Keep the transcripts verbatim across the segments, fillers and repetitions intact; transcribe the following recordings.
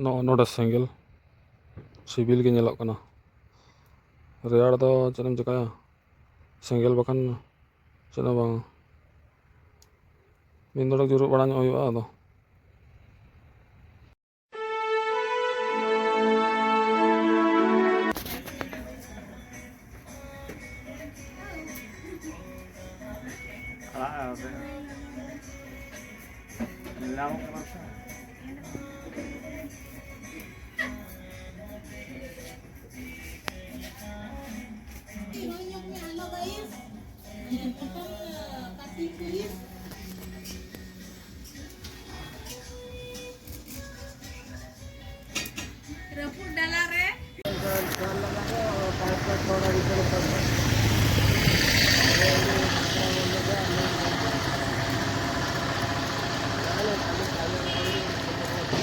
ᱱᱚᱜᱼᱚ ᱱᱚᱰᱮ ᱥᱮᱸᱜᱮᱞ ᱥᱤᱵᱤᱞ ᱜᱮ ᱧᱮᱞᱚᱜ ᱠᱟᱱᱟ᱾ ᱨᱮᱭᱟᱲ ᱫᱚ ᱪᱮᱫ ᱮᱢ ᱪᱮᱠᱟᱭᱟ, ᱥᱮᱸᱜᱮᱞ ᱵᱟᱠᱷᱟᱱ ᱪᱮᱫ ᱦᱚᱸ ᱵᱟᱝ᱾ ᱢᱤᱫ ᱰᱚᱸᱰᱮᱠ ᱡᱩᱨᱩᱜ ᱵᱟᱲᱟ ᱧᱚᱜ ᱦᱩᱭᱩᱜᱼᱟ ᱟᱫᱚ᱾ ᱟᱲᱟᱜ ᱟᱨ ᱧᱟᱢᱚᱜ ᱠᱟᱱᱟ ᱥᱮ? ᱨᱟᱹᱯᱩᱫ ᱰᱟᱞᱟ ᱨᱮ᱾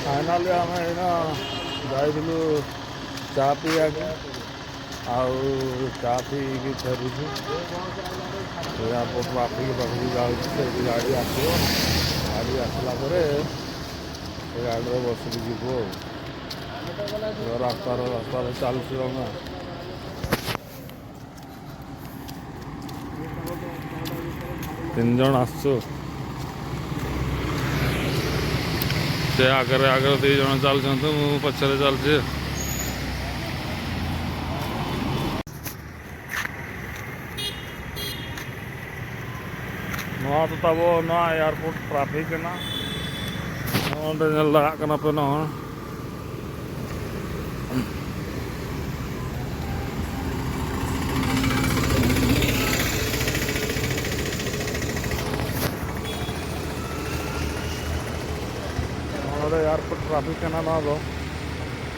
ᱯᱷᱟᱭᱱᱟᱞᱤ ଆମେ ଏଇନା ଯାଇଥିଲୁ ଚା ପିଇବାକୁ। ଆଉ ଚା ପିଇକି ଫେରୁଛୁ। ଏୟାରପୋର୍ଟ ପାଖକୁ ପାଖକୁ ଯାଉଛି, ସେଇଠି ଗାଡ଼ି ଆସିବ। ଗାଡ଼ି ଆସିଲା ପରେ ସେ ଗାଡ଼ିରେ ବସିକି ଯିବୁ ଆଉ। ରାସ୍ତାରେ, ରାସ୍ତାରେ ଚାଲିଛୁ ଆମେ। ତିନି ଜଣ ଆସିଛୁ। ସେ ଆଗରେ, ଆଗରେ ଦି ଜଣ ଚାଲିଛନ୍ତି, ମୁଁ ପଛରେ ଚାଲିଛି। ᱱᱚᱣᱟ ᱫᱚ ᱛᱟᱵᱚ ᱱᱚᱣᱟ ᱮᱭᱟᱨᱯᱳᱨᱴ ᱴᱨᱟᱯᱷᱤᱠ ᱠᱟᱱᱟ᱾ ᱱᱚᱜᱼᱚ ᱱᱚᱰᱮ ᱧᱮᱞ ᱫᱟᱲᱮᱭᱟᱜ ᱠᱟᱱᱟ ᱯᱮ ᱱᱚᱜᱼᱚᱭ᱾ ᱱᱚᱰᱮ ᱮᱭᱟᱨᱯᱳᱨᱴ ᱴᱨᱟᱯᱷᱤᱠ ᱠᱟᱱᱟ ᱱᱚᱣᱟ ᱫᱚ᱾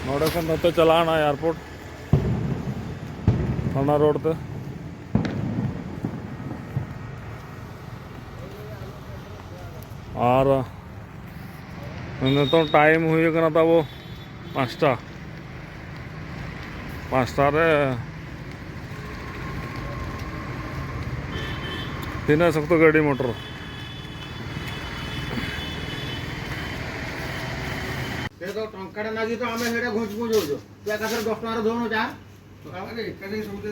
ᱱᱚᱰᱮ ᱠᱷᱚᱱ ᱱᱚᱛᱮ ᱪᱟᱞᱟᱣᱱᱟ ᱮᱭᱟᱨᱯᱳᱨᱴ ᱛᱷᱟᱱᱟ ᱨᱳᱰ ᱛᱮ᱾ ᱟᱨ ᱱᱤᱛᱚᱝ ᱴᱟᱭᱤᱢ ᱦᱩᱭ ᱟᱠᱟᱱᱟ ᱛᱟᱵᱚ ᱯᱟᱸᱪᱴᱟ᱾ ᱯᱟᱸᱪᱴᱟ ᱨᱮ ᱛᱤᱱᱟᱹᱜ ᱥᱚᱠᱛᱚ ᱜᱟᱹᱰᱤ ᱢᱚᱴᱚᱨ᱾ ᱥᱮ ᱫᱚ ᱴᱚᱝᱠᱟ ᱨᱮᱱᱟᱜ ᱜᱮ ᱛᱚ ᱟᱢᱮ ᱦᱮᱲᱮ ᱜᱷᱩᱸᱪ ᱜᱷᱩᱸᱪ ᱦᱚᱪᱚ᱾ ᱛᱚ ᱮᱠᱟᱛᱷᱮ ᱫᱚᱥ ᱴᱟᱠᱟ ᱨᱮ ᱫᱚᱦᱚ ᱪᱟ᱾ ᱟᱨᱮ, ᱮᱠᱟᱛᱷᱮ ᱥᱚᱢᱩᱫᱨᱚ᱾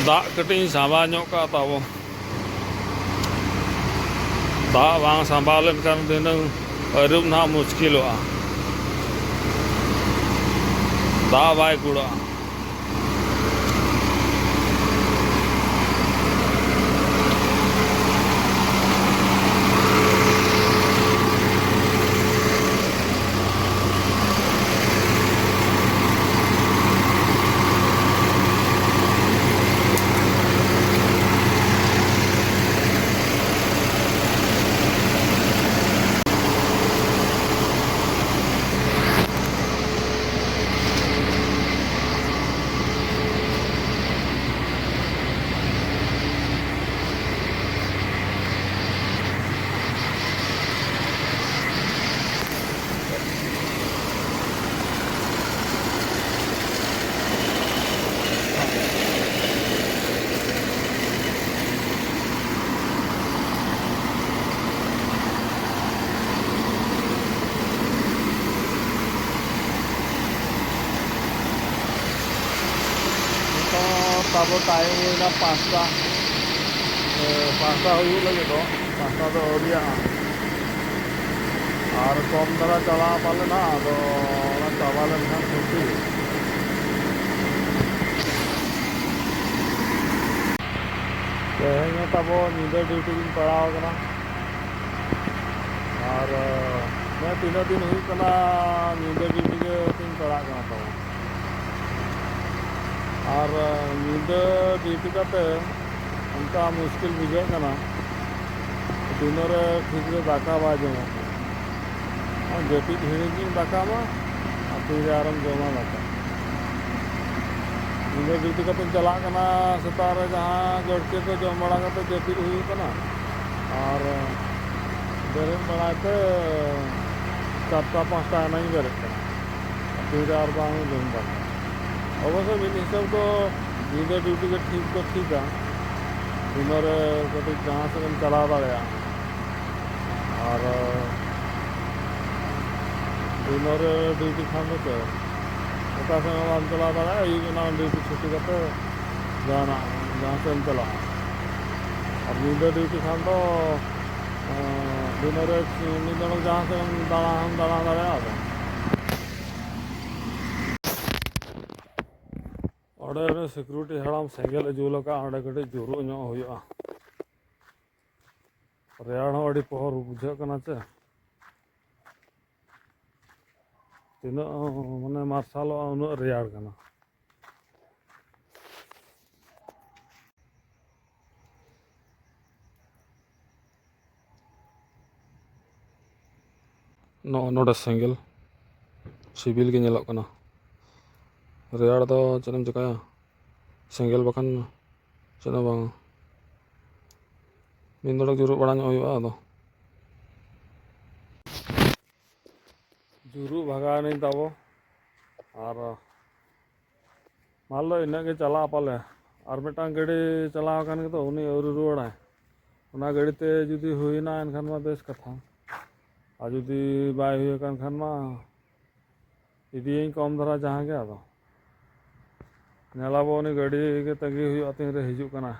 ᱫᱟᱜ ᱠᱟᱹᱴᱤᱡ ᱤᱧ ᱥᱟᱸᱵᱟᱣ ᱧᱚᱜ ᱠᱟᱜ ᱛᱟᱵᱚ᱾ ᱫᱟᱜ ᱵᱟᱝ ᱥᱟᱸᱵᱟᱣ ᱞᱮᱱᱠᱷᱟᱱ ᱫᱷᱤᱱᱟᱹᱝ ᱟᱹᱨᱩᱵ ᱱᱟᱦᱟᱜ ᱢᱩᱥᱠᱤᱞᱚᱜᱼᱟ᱾ ᱫᱟᱜ ᱵᱟᱭ ᱠᱩᱲᱟᱹᱜᱼᱟ᱾ ᱴᱟᱭᱤᱢ ᱦᱩᱭᱱᱟ ᱯᱟᱸᱪᱴᱟ, ᱮ, ᱯᱟᱸᱪᱴᱟ ᱦᱩᱭᱩᱜ ᱞᱟᱹᱜᱤᱫ ᱫᱚ, ᱯᱟᱸᱪᱴᱟ ᱫᱚ ᱟᱹᱣᱨᱤᱭᱟᱜᱼᱟ᱾ ᱟᱨ ᱠᱚᱢ ᱫᱷᱟᱨᱟ ᱪᱟᱞᱟᱜᱼᱟ ᱯᱟᱞᱮ ᱱᱟᱦᱟᱜ, ᱟᱫᱚ ᱚᱱᱟ ᱪᱟᱵᱟ ᱞᱮᱱᱠᱷᱟᱱ ᱪᱷᱩᱴᱤ᱾ ᱛᱮᱦᱮᱧ ᱦᱚᱸ ᱛᱟᱵᱚ ᱧᱤᱫᱟᱹ ᱰᱤᱭᱩᱴᱤ ᱨᱤᱧ ᱯᱟᱲᱟᱣ ᱟᱠᱟᱱᱟ᱾ ᱟᱨ, ᱮ, ᱱᱚᱣᱟ ᱛᱤᱱᱟᱹᱜ ᱫᱤᱱ ᱦᱩᱭᱩᱜ ᱠᱟᱱᱟ ᱧᱤᱫᱟᱹ ᱰᱤᱭᱩᱴᱤ ᱜᱮ ᱛᱤᱧ ᱯᱟᱲᱟᱜ ᱠᱟᱱᱟ ᱛᱟᱵᱚ᱾ ᱟᱨ, ᱮ, ᱧᱤᱫᱟᱹ ᱰᱤᱭᱩᱴᱤ ᱠᱟᱛᱮ ᱚᱱᱠᱟ ᱢᱩᱥᱠᱤᱞ ᱵᱩᱡᱷᱟᱹᱜ ᱠᱟᱱᱟ, ᱫᱤᱱᱟᱹ ᱨᱮ ᱴᱷᱤᱠ ᱨᱮ ᱫᱟᱠᱟ ᱵᱟᱭ ᱡᱚᱢᱚᱜ ᱠᱟᱱᱟ᱾ ᱟᱨ ᱡᱟᱹᱯᱤᱫ ᱦᱤᱲᱤᱧ ᱜᱤᱧ ᱫᱟᱠᱟ ᱢᱟ, ᱟᱨ ᱛᱤᱨᱮ ᱟᱨᱮᱢ ᱡᱚᱢᱟ ᱫᱟᱠᱟ? ᱧᱤᱫᱟᱹ ᱰᱤᱭᱩᱴᱤ ᱠᱟᱛᱮᱧ ᱪᱟᱞᱟᱜ ᱠᱟᱱᱟ, ᱥᱮᱛᱟᱜ ᱨᱮ ᱡᱟᱦᱟᱸ ᱡᱚᱲᱠᱤᱭᱟᱹ ᱠᱚ ᱡᱚᱢ ᱵᱟᱲᱟ ᱠᱟᱛᱮ ᱡᱟᱹᱯᱤᱫ ᱦᱩᱭᱩᱜ ᱠᱟᱱᱟ, ᱟᱨ ᱵᱮᱨᱮᱫ ᱵᱟᱲᱟᱭ ᱛᱮ ᱪᱟᱨᱴᱟ ᱯᱟᱸᱪᱴᱟ ᱜᱟᱱᱤᱧ ᱵᱮᱨᱮᱫ ᱠᱟᱱᱟ᱾ ᱛᱤᱨᱮ ᱟᱨ ᱵᱟᱝ ᱡᱚᱢ ᱫᱟᱠᱟ᱾ ᱚᱵᱚᱥᱥᱳᱭ ᱢᱤᱫ ᱦᱤᱥᱟᱹᱵ ᱫᱚ ᱧᱤᱫᱟᱹ ᱰᱤᱭᱩᱴᱤ ᱜᱮ ᱴᱷᱤᱠ ᱫᱚ ᱴᱷᱤᱠᱟ, ᱫᱤᱱᱟᱹ ᱨᱮ ᱠᱟᱹᱴᱤᱡ ᱡᱟᱦᱟᱸ ᱥᱮᱫ ᱮᱢ ᱪᱟᱞᱟᱣ ᱫᱟᱲᱮᱭᱟᱜᱼᱟ᱾ ᱟᱨ ᱫᱤᱱᱟᱹ ᱨᱮ ᱰᱤᱭᱩᱴᱤ ᱠᱷᱟᱱ ᱫᱚ ᱪᱮᱫ, ᱚᱠᱟ ᱥᱮᱫ ᱦᱚᱸ ᱵᱟᱢ ᱪᱟᱞᱟᱣ ᱫᱟᱲᱮᱭᱟᱜᱼᱟ᱾ ᱟᱹᱭᱩᱵ ᱮᱱᱟ ᱰᱤᱭᱩᱴᱤ ᱪᱷᱩᱴᱤ ᱠᱟᱛᱮ ᱡᱟᱦᱟᱱᱟᱜ ᱡᱟᱦᱟᱸ ᱥᱮᱫ ᱮᱢ ᱪᱟᱞᱟᱜᱼᱟ᱾ ᱟᱨ ᱧᱤᱫᱟᱹ ᱰᱤᱭᱩᱴᱤ ᱠᱷᱟᱱ ᱫᱚ, ᱮᱸ, ᱫᱤᱱᱟᱹ ᱨᱮ ᱢᱤᱫ ᱰᱚᱸᱰᱮᱠ ᱡᱟᱦᱟᱸ ᱥᱮᱫ ᱮᱢ ᱫᱟᱬᱟ ᱦᱚᱸᱢ ᱫᱟᱬᱟ ᱫᱟᱲᱮᱭᱟᱜᱼᱟ᱾ ᱟᱫᱚ ᱚᱸᱰᱮ ᱩᱱᱤ ᱥᱤᱠᱩᱨᱤᱴᱤ ᱦᱟᱲᱟᱢ ᱥᱮᱸᱜᱮᱞ ᱮ ᱡᱩᱞ ᱟᱠᱟᱫᱼᱟ, ᱚᱸᱰᱮ ᱠᱟᱹᱴᱤᱡ ᱡᱩᱨᱩᱜ ᱧᱚᱜ ᱦᱩᱭᱩᱜᱼᱟ᱾ ᱨᱮᱭᱟᱲ ᱦᱚᱸ ᱟᱹᱰᱤ ᱯᱚᱦᱚᱨ ᱵᱩᱡᱷᱟᱹᱜ ᱠᱟᱱᱟ ᱪᱮ᱾ ᱛᱤᱱᱟᱹᱜ ᱢᱟᱱᱮ ᱢᱟᱨᱥᱟᱞᱚᱜᱼᱟ, ᱩᱱᱟᱹᱜ ᱨᱮᱭᱟᱲ ᱠᱟᱱᱟ᱾ ᱱᱚᱜᱼᱚ ᱱᱚᱰᱮ ᱥᱮᱸᱜᱮᱞ ᱥᱤᱵᱤᱞ ᱜᱮ ᱧᱮᱞᱚᱜ ᱠᱟᱱᱟ᱾ ᱨᱮᱭᱟᱲ ᱫᱚ ᱪᱮᱫ ᱮᱢ ᱪᱤᱠᱟᱹᱭᱟ, ᱥᱮᱸᱜᱮᱞ ᱵᱟᱠᱷᱟᱱ ᱪᱮᱫ ᱦᱚᱸ ᱵᱟᱝ᱾ ᱢᱤᱫ ᱰᱚᱸᱰᱮᱠ ᱡᱩᱨᱩᱜ ᱵᱟᱲᱟ ᱧᱚᱜ ᱦᱩᱭᱩᱜᱼᱟ᱾ ᱟᱫᱚ ᱡᱩᱨᱩᱜ ᱵᱷᱟᱜᱟᱣᱮᱱᱟᱹᱧ ᱛᱟᱵᱚ᱾ ᱟᱨ ᱢᱟᱞ ᱫᱚ ᱤᱱᱟᱹᱜ ᱜᱮ ᱪᱟᱞᱟᱜᱼᱟ ᱯᱟᱞᱮ᱾ ᱟᱨ ᱢᱤᱫᱴᱟᱝ ᱜᱟᱹᱰᱤ ᱪᱟᱞᱟᱣ ᱟᱠᱟᱱ ᱜᱮᱫᱚ, ᱩᱱᱤ ᱟᱹᱣᱨᱤ ᱨᱩᱣᱟᱹᱲᱟᱭ᱾ ᱚᱱᱟ ᱜᱟᱹᱰᱤ ᱛᱮ ᱡᱩᱫᱤ ᱦᱩᱭᱮᱱᱟ, ᱮᱱᱠᱷᱟᱱ ᱢᱟ ᱵᱮᱥ ᱠᱟᱛᱷᱟ᱾ ᱟᱨ ᱡᱩᱫᱤ ᱵᱟᱭ ᱦᱩᱭ ᱟᱠᱟᱱ ᱠᱷᱟᱱ ᱢᱟ ᱤᱫᱤᱭᱟᱹᱧ ᱠᱚᱢ ᱫᱷᱟᱨᱟ ᱡᱟᱦᱟᱸ ᱜᱮ᱾ ᱟᱫᱚ ᱧᱮᱞᱟᱵᱚ, ᱩᱱᱤ ᱜᱟᱹᱰᱤ ᱜᱮ ᱛᱟᱺᱜᱤ ᱦᱩᱭᱩᱜᱼᱟ, ᱛᱤᱱᱨᱮ ᱦᱤᱡᱩᱜ ᱠᱟᱱᱟ᱾